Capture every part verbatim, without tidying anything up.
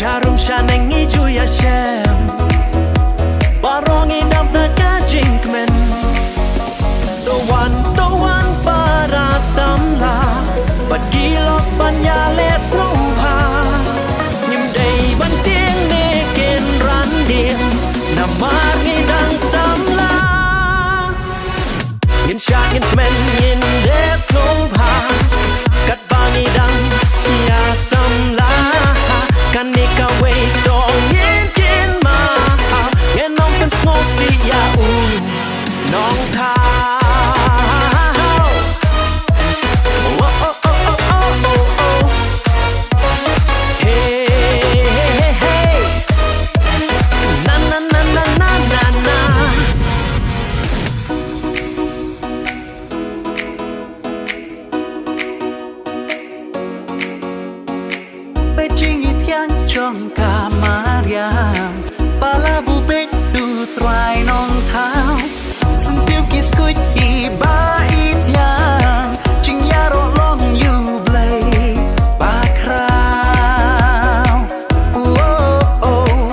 Jarum shaneng ngi ju ïashem. Baroh ngi dap da ka jingkmen. To wan, to wan para samla. Bad ki lok ban ïaleh sngewbha. Ngim dei ban tieng ne kin ran dien. Namar ngi dang samla. Ngin shad ngin kmen ngin leh sngewbha. Katba ngi dang ïa samla. Kane kawei to ngin kynmaw. Ngin ym pynsngewsih ïa u nongthaw. Oh, oh, oh, oh, oh, oh, oh. Hey, hey, hey, hey. Na, na, na, na, na, na, na. Peit jingithiang jong ka Mariam, ba la buh beit da u Trai Nongthaw. Syntiew ki skuit kiba ithiang, jingïaroh long ïa U Blei bakhraw. Oh, oh, oh.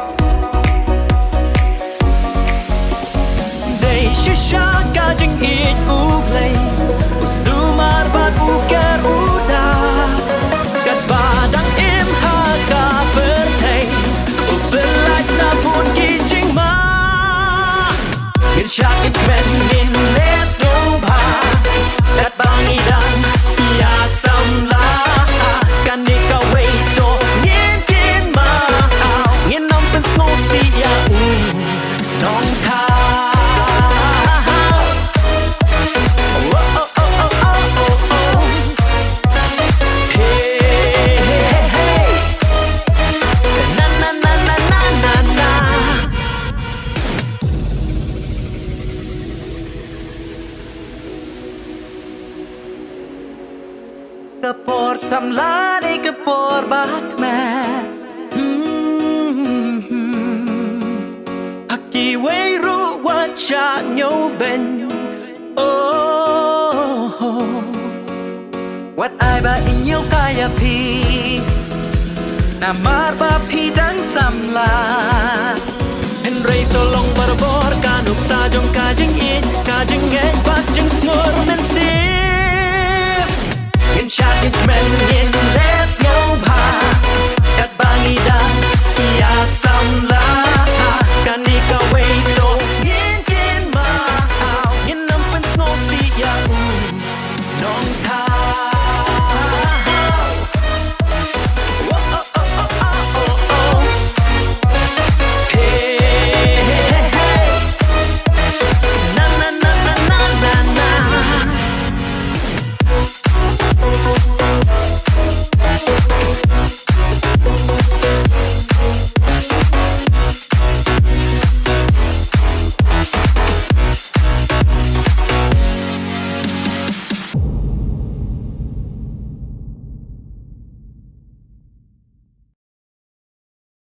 Dei shisha ka jingïeit U Blei, u sumar bad u ker u da. Katba dang im ha ka pyrthei, u pyllait na bun ki jingma. Ngin shad ngin kmen ngin leh sngewbha. Katba ngi dang ïa samla, kane kawei to ngin kynmaw. Ngin ym pynsngewsih ïa u nongthaw. Oh, oh, oh, oh, oh, oh, oh. Hey, hey, hey, hey. Na, na, na, na, na, na, na. Ka por samla dei ka por ba kmen. Hmm. Ha kiwei ruh wat shah ñiewbeiñ. Oh. Wat ai ba in ïoh kai ïa phi. Namar ba phi dang samla. Hynrei to long barabor ka nuksa jong ka jingïeit, ka jingngeit bad jingsngur mynsiem. Ngin shad ngin kmen ngin leh